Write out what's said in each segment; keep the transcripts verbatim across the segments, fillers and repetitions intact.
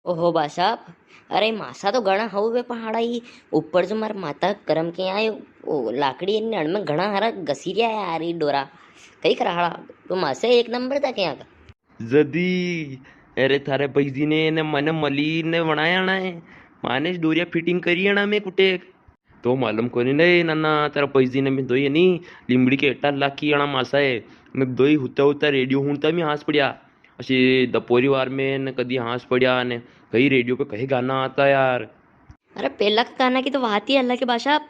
ओहो बा साहब, अरे मासा तो घणा हवे पहाड़ा ही ऊपर जो मारे माता करम के आए, ओ लाकड़ी ने अण में घणा हारा घसी रिया है यार, ई डोरा कई करा हाड़ा, तो मासा एक नंबर था के यहाँ का। जदी, अरे थारे पैजी ने, ने मने मली ने बनाया ना है, माने डोरिया फिटिंग करी है ना में कुटे। तो मालूम कोनी ने नाना, तारा पैजी ने में दोई है नी, लिमड़ी के एटा लाखी अणा मासा है, ने दोई हुता हुता रेडियो हुणता में हाँस पड़िया। असी दपोरी वार में ने कदी हाँस पड़िया ने कई रेडियो पे कई गाना आता यार। अरे पेला का गाना की तो बात ही अलग है बा साहब।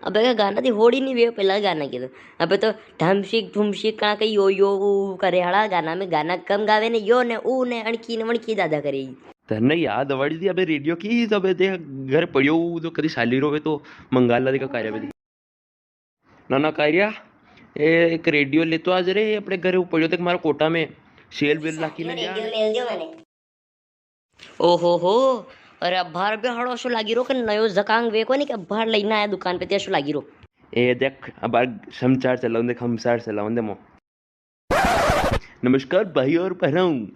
अबे का गाना थी होड़ ही नी वे पेला का गाना की तो। अबे तो ढमशिक ढुमशिक का कई यो यो ऊ करे हड़ा गाना में गाना कम गावे ने यो ने ऊ ने अणकी ने वणकी ज्यादा करे। तन्ने याद अवाड़ी दी अबे रेडियो की, तो अबे देख घर पड़ियो, जो कदी साली रोवे तो मंगाला देखा कार्या पे। ना ना कार्या, ए, एक रेडियो ले तो आज रे, अपने घरे पड़ियो देख मारा कोटा में, सेल बेल लाकी ने रेडियो मेल दियो मैंने। ओहो हो, अरे अबार भी हाड़ो असो लागी रो के नयो जकांग वे कोनी के अबार लेना आया दुकान पे ते असो लागी रो। ए देख, अबार समाचार चलाऊं दे, हमसार चलाऊं दे मो। नमस्कार भाई और बहनों,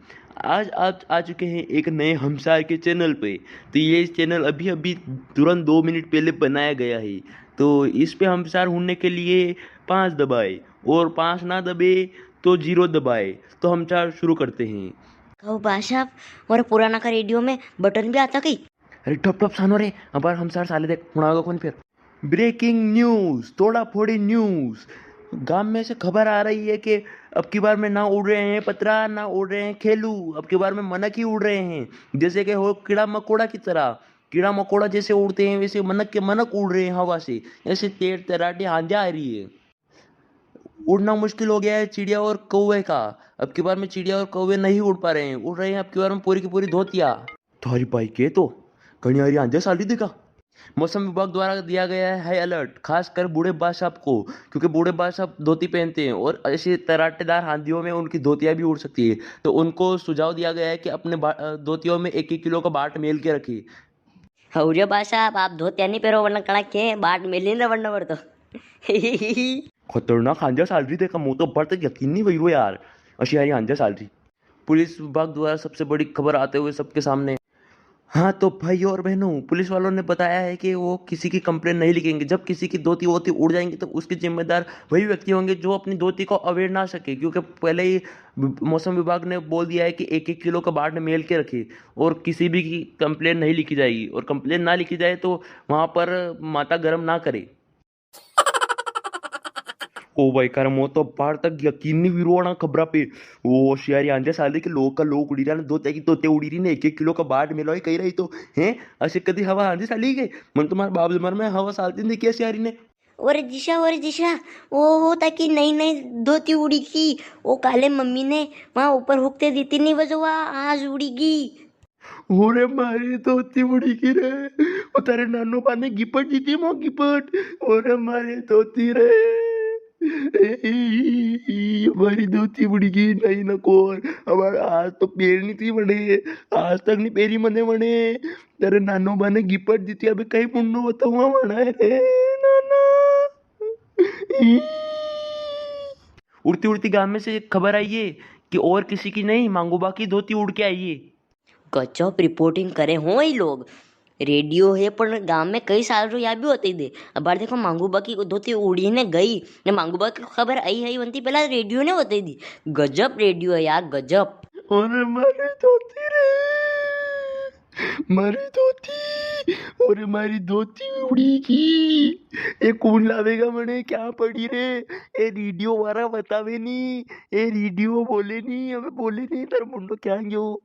आज आप आ चुके हैं एक नए हमसार के चैनल पे। तो ये चैनल अभी अभी तुरंत दो मिनट पहले बनाया गया है। तो इस पे हमसार हुनने के लिए पाँच दबाए और पाँच ना दबे तो जीरो दबाए। तो हमसार शुरू करते हैं। कहो बा साहब, और पुराना का रेडियो में बटन भी आता कई? अरे ठप ठप सानो रे, अबार हमसार साले देख हुणागा कोनी फिर। ब्रेकिंग न्यूज, तोड़ा फोड़ी न्यूज। गांव में से खबर आ रही है कि अब की बार में ना उड़ रहे हैं पतरा, ना उड़ रहे हैं खेलू, अब की बार में मनक ही उड़ रहे हैं, जैसे कि हो कीड़ा मकोड़ा की तरह। कीड़ा मकोड़ा जैसे उड़ते हैं वैसे मनक के मनक उड़ रहे हैं हवा से, ऐसे तेर तराटे आंधिया आ रही है। उड़ना मुश्किल हो गया है चिड़िया और कौवे का। अब की बार में चिड़िया और कौवे नहीं उड़ पा रहे हैं, उड़ रहे हैं अब की बार में पूरी की पूरी धोतिया। थारी बाई के तो घणी हारी आंधिया साल रही देखा। मौसम विभाग द्वारा दिया गया है हाई अलर्ट, खासकर बूढ़े बादशाह को, क्योंकि बूढ़े बादशाह धोती पहनते हैं और ऐसे तराटेदार आंधियों में उनकी धोतियां भी उड़ सकती है। तो उनको सुझाव दिया गया है कि अपने बा-, अ, धोतियों में एक एक किलो का बाट मेल के रखें। हौरे बा साहब, आप धोतिया नी पहरो, वरना कणा के बाट मेली ने वरना वर तो। खतरनाक आंधिया साल रही देखा, मो तो अबार तक यकीन नी वई रो यार, अशी हारी आंधिया साल रही। पुलिस विभाग द्वारा सबसे बड़ी खबर आते हुए सबके सामने। हाँ, तो भाइयों और बहनों, पुलिस वालों ने बताया है कि वो किसी की कंप्लेन नहीं लिखेंगे। जब किसी की धोती वोती उड़ जाएंगी, तो उसके जिम्मेदार वही व्यक्ति होंगे जो अपनी धोती को अवेड़ ना सके, क्योंकि पहले ही मौसम विभाग ने बोल दिया है कि एक एक किलो का बाट मेल के रखे और किसी भी की कंप्लेन नहीं लिखी जाएगी, और कंप्लेन ना लिखी जाए, तो वहाँ पर माता गर्म ना करे। ओ भाई, कर मो तो अबार तक यकीन नी वई रो अणा खबरा पे। ओ होशियारी आंधिया साल रही के लोग का लोग उड़ी रहा ने, धोते की धोते उड़ी रही ने, एक एक किलो का बाट मेलो ही कही रही तो, हैं? असे कदी हवा आंधी साली गई? मन तो मारे बाप जमाना में हवा सालती नी देखी अशी हारी ने। ओरे जिशा, ओरे जिशा, ओ हो ताकी नई नई धोती उड़ी की, ओ काले मम्मी ने वहाँ ऊपर हुकते दी थी नी वजवा, आज उड़ी गई। ओरे मारी धोती उड़ी की रे, ओ तारे नानो बा ने गिफ्ट दी थी मो गिफ्ट, ओरे मारी धोती रे, ए, ए, ए, ए, मारी धोती उड़ी की, नई नकोर, हमारा आज तो पेरनी थी मने, आज तक नी पेरी मने मने, तारे नानो बा ने गिफ्ट दी थी, अबे कई मुंडो बताऊंगा मना रे, नाना। उड़ती उड़ती गांव में से एक खबर आई है कि और किसी की नहीं, मांगू बा की धोती उड़ के आई है। गजब रिपोर्टिंग करे हो ई लोग। रेडियो है पण गांव में कई साल रो या भी होते ही दे। अबार देखो मांगू बा की धोती उड़ी ने गई, ने मांगू बा की खबर आई है वंती पहला रेडियो ने होते दी। गजब रेडियो है यार, गजब। अरे मारी धोती रे, मारी धोती, अरे मारी धोती उड़ी की। ए कौन लावेगा मने, क्या पड़ी रे? ए रेडियो वाला बतावे नी, ए रेडियो बोले नी, अबे बोले नी, तार मुंडो क्या गयो?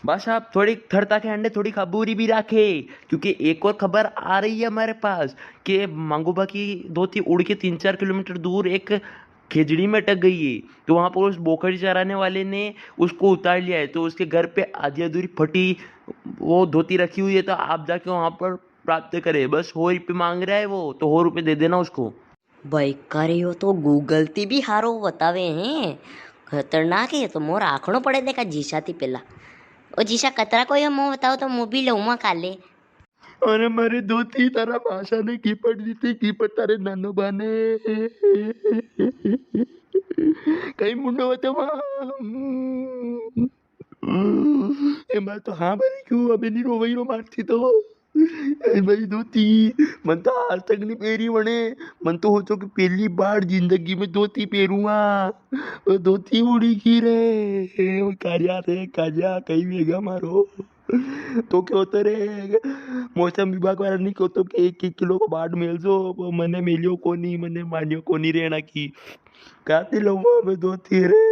बस आप थोड़ी थरता के अंडे थोड़ी खबूरी भी राखे, क्योंकि एक और खबर आ रही है हमारे पास कि मांगू बा की धोती उड़ के तीन चार किलोमीटर दूर एक खेजड़ी में अटक गई है। तो वहाँ पर उस बोकड़ी चराने वाले ने उसको उतार लिया है। तो उसके घर पे आधी अधूरी फटी वो धोती रखी हुई है, तो आप जाके वहाँ पर प्राप्त करें। बस हो रुपये मांग रहा है वो, तो हो रुपये दे देना उसको। भाई, का रे, यो तो Google ती भी हारो बतावे हैं। खतरनाक है, यो तो मोर आखणो पड़े देखा जीसा ती पेला। ओ जीसा, कतरा को यो मो बताओ तो मु भी लऊँ काले। अरे मारी धोती, तारा मासा ने कीपट दी थी, कीपट तारे नानो बा ने। कई मुंडो बतावा। ए, मैं तो हाँ भरी क्यों, अबे नी रोवई रो मारती तो। ए, भाई धोती, मन तो आज तक नी पेरी वने। मन तो होचो कि पहली बार जिंदगी में धोती पेरूंगा। ओ धोती उड़ी की रे, ए, ओ कारिया रे, कारिया, कई वेगा मारो। तो क्यों तो रे, मौसम विभाग वाला नी क्यों तो कि एक एक किलो को बाट मेल जो, वो मने मेलियो कोनी, मने मानियो कोनी रेना की। काती लऊंगा मैं धोती रे,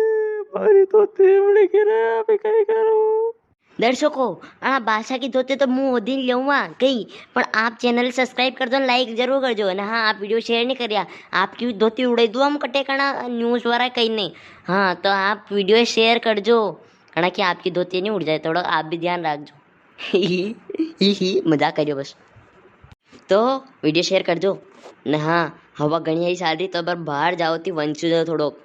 मारी धोती उड़ी की रे, अबे कई करूं? दर्शकों, अणा बासा की धोती तो मूं ओदीन लेवा कई, पण आप channel subscribe कर दो, like जरूर कर जो। अने हाँ, आप video share नी करिया, आपकी धोती उड़ाई दूं हम कटे कणा news वाला कई नी। हाँ, तो आप video share कर जो, कणा कि आपकी धोती नी उड़ जाए, थोड़ा आप भी ध्यान राख जो। ही ही, मजाक करियो बस। तो video share कर जो। ने हाँ, हवा घणी आई साल री, तो अबर बाहर जाओ थी वंचू जाओ थोड़ो।